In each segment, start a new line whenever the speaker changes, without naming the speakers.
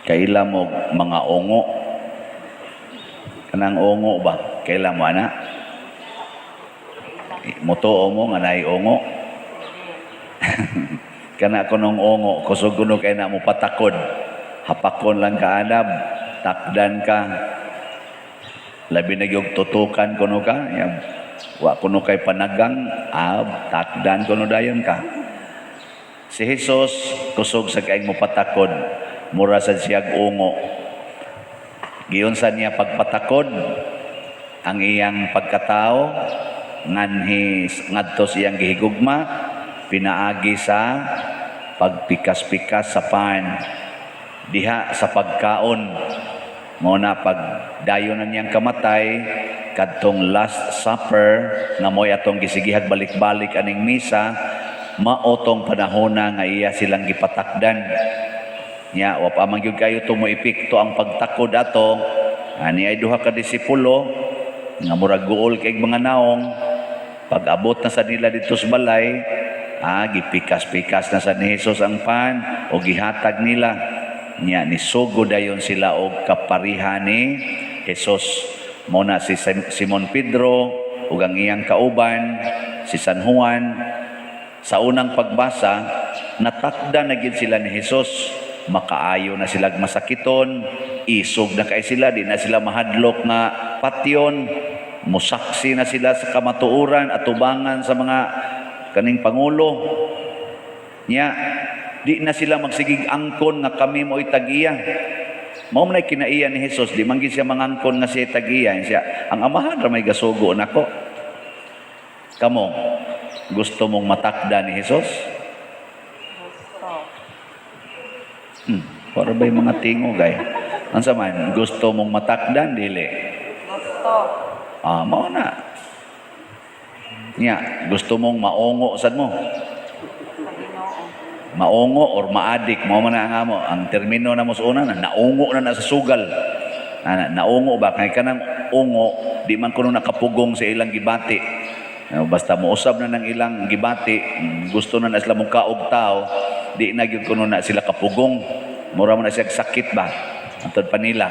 Kaila mo mga ungo? Kanang ungo ba? Kaila mo ana? Mutuo mo nga naay ungo? Kana kunong ungo, kusog kuno kay na mo patakod. Hapakon lang ka anab, takdan ka. Labi na gyud tutukan kuno ka, ya, wa kuno kay panagang, ab, takdan kuno dayon ka. Si Jesus kusog sa kaing mopatakod, mura sa siyag ungo. Giunsa niya pagpatakod ang iyang pagkatao nganhi ngadto sa iyang gihigugma pinaagi sa pagpikas-pikas sa pan diha sa pagkaon. Mo na pag dayon na niyang kamatay, kadtong Last Supper nga mo'y atong gisigihag balik-balik aning misa, mao tong panahona nga iya silang gipatakdan nya. Wa pa man gyud kayo to mo epekto ang pagtakod ato ani ay duha ka disipulo nga murag guol kay mga naong. Pag abot na sa nila dito sa balay, gipikas-pikas na sa ni Jesus ang pan o gihatag nila nya. Nisugo dayon sila og kapariha ni Jesus. Mo na si Simon Pedro ug ang iyang kauban si San Juan. Sa unang pagbasa, natakda na gid sila ni Jesus. Makaayo na sila masakiton, isog na kay sila, di na sila mahadlok nga patyon, musaksi na sila sa kamatuoran at tubangan sa mga kaning pangulo. Nya, di na sila magsigig angkon nga kami mo'y tag-iya. Mao man ay kinaiya ni Jesus, di man gid siya mangangkon nga siya tag-iya. Siya, ang Amahan ra may gasugo nako. Kamo, gusto mong matakda ni Jesus?
Gusto.
Para ba'y mga tingog ay? Unsa man, gusto mong matakdan, dili?
Gusto.
Ah, mao na. Nya, gusto mong maungo sad mo?
Sa Ginoo.
Maungo or maadik, mao man na ang amo. Ang termino na mo sa una, na naungo na na sa sugal. Ana, naungo ba? Kay kanang ungo, di man kuno nakapugong sa ilang gibati. Basta mousab na ng ilang gibati, gusto na na sila mukaog tao, di na gyud kuno na sila kapugong. Mura man na siya sakit ba? Antod pa nila.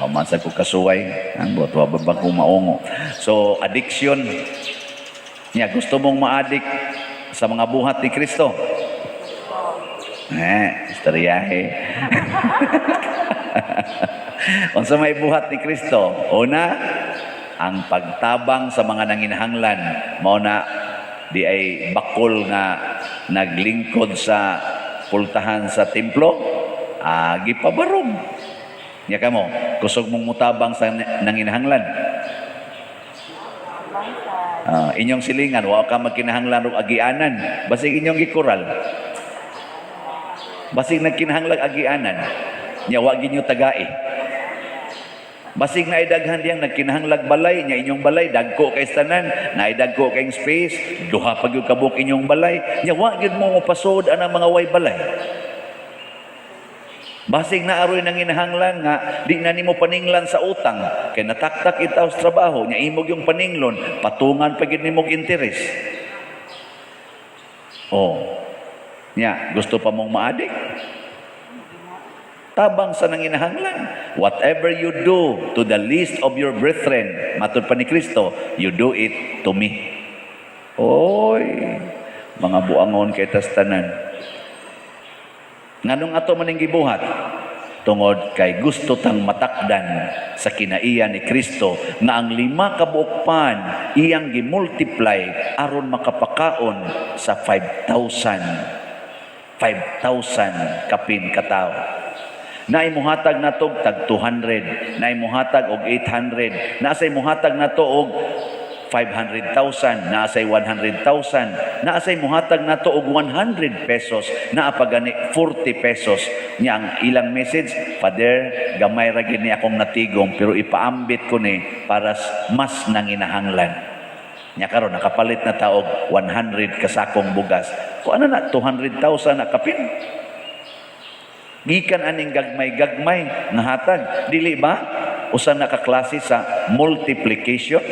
Oh, man sa ko kasuway, ang buot wa ba kung maungo. So addiction. Nya, gusto mong maadik sa mga buhat ni Kristo? Eh, istoryahe. Unsa may buhat ni Kristo? Una, ang pagtabang sa mga nanginahanglan. Mao na di ay bakol nga naglingkod sa pultahan sa templo, gipabarog. Nya kamo, kusog mong mutabang sa nanginahanglan?
Bangsad.
Ah, inyong silingan, wa ka magkinahanglan og agianan. Basig inyong gikural. Basig nagkinahanglan agianan. Nya wa ginyo tagai. Basig naay daghan diyang nagkinahanglag balay, nya inyong balay dagko kay tanan, naay dagko kay space, duha pa gyud kabuk inyong balay, nya wa gyud mo mopasod anang mga way balay. Basig na aroy nanginahanglan nga di na nimo paninglan sa utang kay nataktak itaw sa trabaho nya imog yung paninglon, patungan pa gyud nimo og interes. Oh. Nya, gusto pa mong maadik? Tabang sa nanginahanglan. "Whatever you do to the least of your brethren," matud pa ni Kristo, "you do it to me." Oy, mga buangon kay tas tanan. Nganong ato maning gibuhat? Tungod kay gusto tang matakdan sa kinaiya ni Kristo nga ang 5 ka buok pan iyang gimultiply aron makapakaon sa 5,000 5,000 kapin katawo. Naay muhatag nato og tag 200, naay muhatag og 800, naasay muhatag nato og 500,000, naasay 100,000, naasay muhatag nato og 100 pesos, naa pa gani 40 pesos. Nya ang ilang message, "Father, gamay ra gid ni akong natigom pero ipaambit ko ni para mas nanginahanglan." Nya karon nakapalit na ta og 100 kasakong bugas. Kung ano na 200,000 na kapin. Gikan aning gagmay-gagmay nga hatag. Dili ba? Usa na ka klase sa multiplication.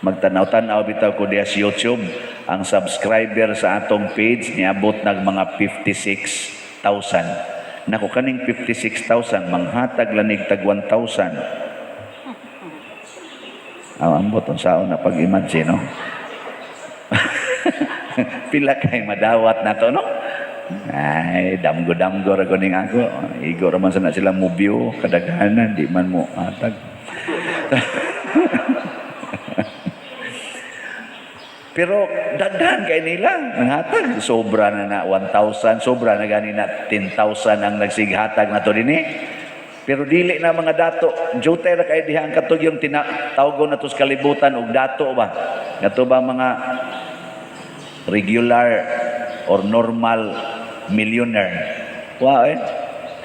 Magtanaw-tanaw bitaw ko diya sa YouTube, ang subscriber sa atong page niabot nag mga 56,000. Nako, kaning 56,000 manghatag lanig tag 1,000. Ah, ambot unsaon na pag-imagine, no? Pila kay madawat na to, no? Ay, damgo-damgo ra kuning ako. Igo ra man sana sila mubyo, kadaghanan, di man mo atag. Pero daghan kay nila nanghatag. Sobra na na 1,000, sobra na gani na 10,000 ang nagsighatag na to dinhi. Pero dili na mga dato, jutay ra kay diha ang katog yung tinatawgon na to sa kalibutan og dato ba. Kato ba mga regular or normal millionaire? Wa eh.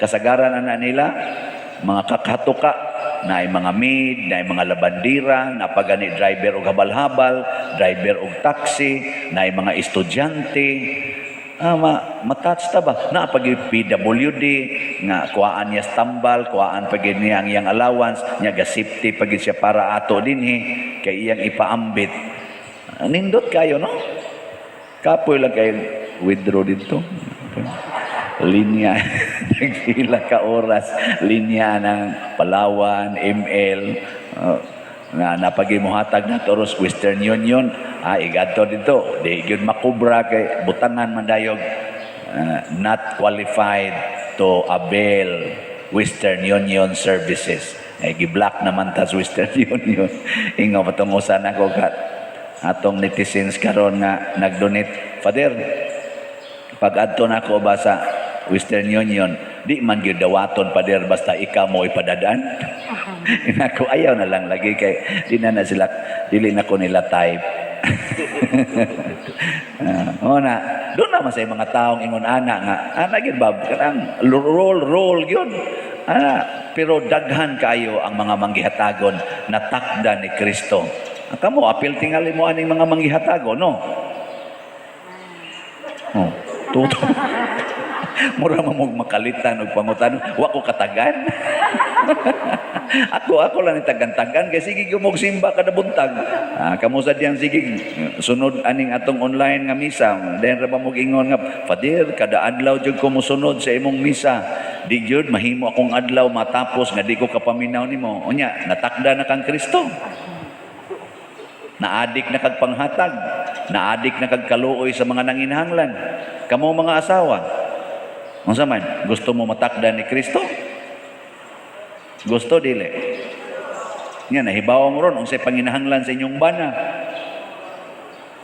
Kasagaran ana nila mga kakatuka na ay mga maid, na ay mga labandira, na pagani driver og habal-habal, driver og taxi, na ay mga estudyante. Ah, matouch ta ba? Na pag PWD, nga kuhaan niya sa tambal, kuhaan pag niya ang iyang allowance, niya ga safety pag siya para ato dinhi, kay iyang ipaambit. Ah, nindot kayo, no? Kapoy lang kayo withdraw dito. Linya, nagpila ka oras, linya ng Palawan, ML, na napagimuhatag na toros Western Union, igadto dito, di gyud makubra kay butangan man dayog, not qualified to avail Western Union services. Eh, gi-block naman tas Western Union. Ingaw patungusan ako kat atong netizens karon nga nag-donate. Father, pag adto na ako ba sa Western Union, di man gyud dawaton, Father, basta ikaw mo ipadadaan. Inako, ayaw na lang lagi kay di na na sila, dili na ko nila type. Ah, na, doon naman sa mga taong ingon ana nga ana gyud ba kanang roll roll gyud. Ana, pero daghan kayo ang mga manggihatagon na takda ni Kristo. Ah, kamo apil tingali mo aning mga manggihatagon, no? Oh, tuto. Mura man mong makalitan og pangutan, wa ko katagan. Ako lang ni tagan-tagan kay sige gyud mog simba kada buntag. Ah, kamo sa diyang sige sunod aning atong online nga misa. Then ra ba mog ingon nga, "Father, kada adlaw jud ko mosunod sa imong misa. Di jud mahimo akong adlaw matapos nga di ko kapaminaw nimo." Unya, natakda na kang Kristo. Naadik na kag panghatag, naadik na kag kaluoy sa mga nanginahanglan. Kamo mga asawa, unsa man, gusto mo matakda ni Kristo? Gusto dili? Nga nahibaw mo ron unsay panginahanglan sa inyong bana.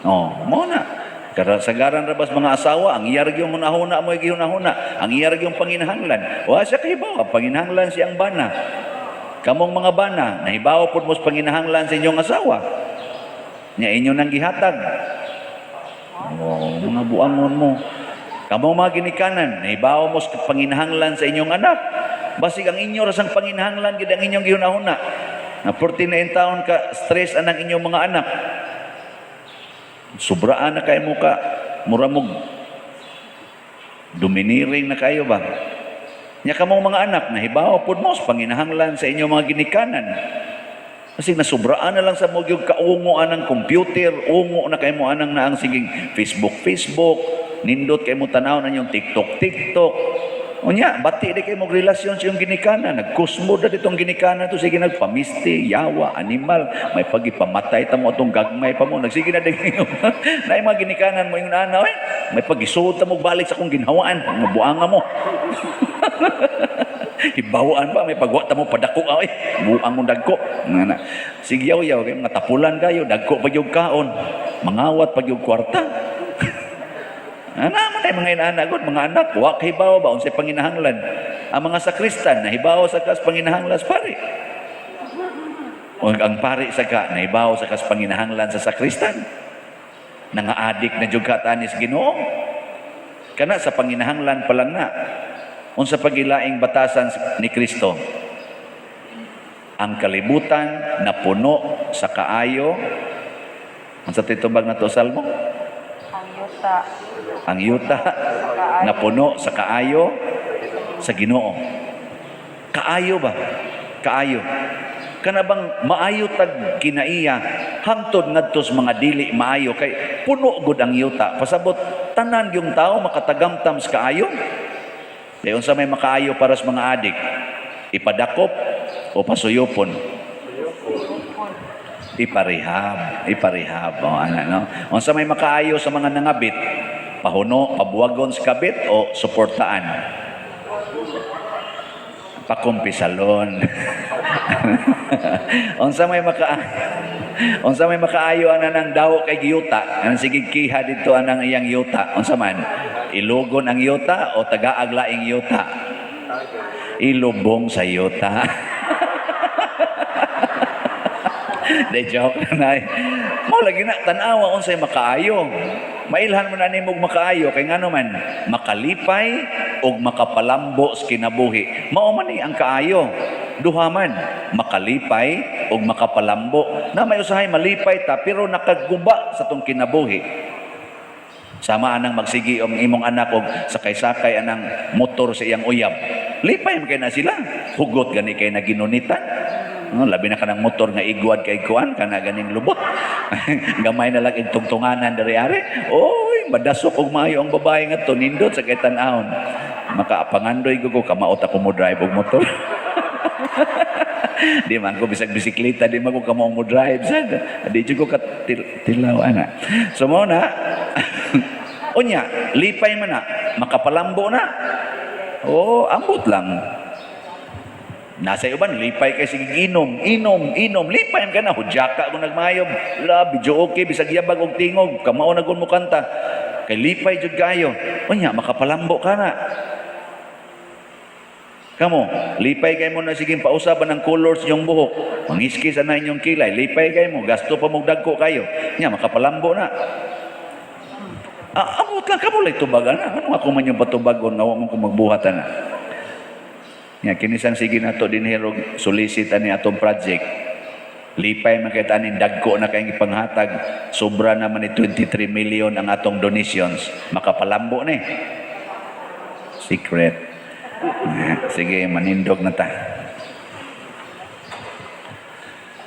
Oh, mo na. Kasagaran ra bas mga asawa, ang iyar gyung hunahuna mo gihunahuna, ang iyar gyung panginahanglan. Wa siya kahibaw, ang panginahanglan siyang bana. Kamong mga bana, nahibaw pud mo sa panginahanglan sa inyong asawa. Nya inyo nang gihatag. Oh, mga buangon mo. Kamo mga ginikanan, nahibaw mo sa panginahanglan sa inyong anak. Basig ang inyo ra sang panginahanglan gid ang inyong gihunahuna. Na 49 taon ka stress anang inyong mga anak. Sobraan na kayo mo ka, mura mog domineering na kayo ba? Nya kamong mga anak, nahibaw pud mo sa panginahanglan sa inyong mga ginikanan. Kasi nasubraan na lang sa mo yung kaungo anang computer, ungo na kayo mo anang naang siging Facebook, Facebook, nindot kayo mo tanaw na yung TikTok, TikTok. Unya, bati di kayo mo relasyon sa iyong ginikanan. Nagkusmo na ditong ginikanan to, sige nagpamisti, yawa, animal, may pagipamatay ta mo atong gagmay pa mo. Nagsige na din na yung mga ginikanan mo yung ana, eh. May pagisuod ta mo balik sa akong ginhawaan, mabuanga mo. Hibawaan pa, may pagwa ta mo padako ay. Buang mo dagko. Nga na. Sige yaw yaw kay mga tapulan kayo, dagko pa yung kaon. Mangawat pa yung kwarta. Ana man ay mga inaana gud, mga anak, wa kay hibaw ba unsay panginahanglan. Ang mga sakristan nahibaw sa kas panginahanglan sa pari. O ang pari sa ka nahibaw sa kas panginahanglan sa sakristan. Nangaadik na jud ka tanis Ginoo. Kana sa panginahanglan pa lang na. Unsa pagilaing batasan ni Kristo? Ang kalibutan na puno sa kaayo. Unsa titubag na to Salmo?
Ang yuta.
Ang yuta na puno sa kaayo sa Ginoo. Kaayo ba? Kaayo. Kana bang maayo tag kinaiya hangtod ngadto sa mga dili maayo kay puno gud ang yuta. Pasabot tanan yung tao makatagamtam sa kaayo. Kaya unsa may makaayo para sa mga adik? Ipadakop o pasuyopon?
Suyupon.
Iparehab, iparehab. O, ana, no? Unsa may makaayo sa mga nangabit? Pahuno, pabuwagon sa kabit o suportaan? Pakumpisalon. Unsa may makaayo ana ng daw kay giyuta? Anang sige kiha dito anang iyang yuta. Unsa man? Ilugon ang yuta o tagaag laing yuta? Ilubong sa yuta. De joke na. Mo lagi na tan-awa unsay makaayo. Mailhan mo na nimog makaayo kay ngano man makalipay ug makapalambo sa kinabuhi. Mao man ni ang kaayo. Duha man, makalipay ug makapalambo. Na may usahay malipay ta pero nakaguba sa tong kinabuhi. Sama anang magsigi ang imong anak og sakay-sakay anang motor sa iyang uyab. Lipay man kay na sila. Hugot gani kay na ginunitan. No, labi na kanang motor nga igwad kay kuan kana ganing lubot. Gamay na lang igtungtunganan diri are. Oy, madasok og maayo ang babae nga to, nindot sa kay tan-awon. Makapangandoy ko kamaot ako mo drive og motor. Di man ko bisag bisikleta, di man ko kamao mo drive sad. Di jud ko katilaw ana. So mao na. Unya, lipay man na, makapalambo na. Oo, ambot lang. Nasa uban, lipay kay sige inom, inom, inom, lipay man ka na, hudyaka mo nagmayob, la, video okay, bisag yabag og tingog, kamao na gun mo kanta. Kay lipay jud kayo. Unya, makapalambo ka na. Kamo, lipay kay mo na sige pausaban ng colors inyong buhok. Mangiskis na inyong kilay, lipay kay mo, gasto pa mo dagko kayo. Nya makapalambo na. Ah, amot lang kamo lay tubagan na. Ano ako man yung patubagon nga wa man ko magbuhat na. Nya kinisang sige nato dinhi og solicit ani atong project. Lipay man kay aning dagko na kayong ipanghatag. Sobra naman ni 23 million ang atong donations. Makapalambo ni. Secret. Sige, manindog na ta.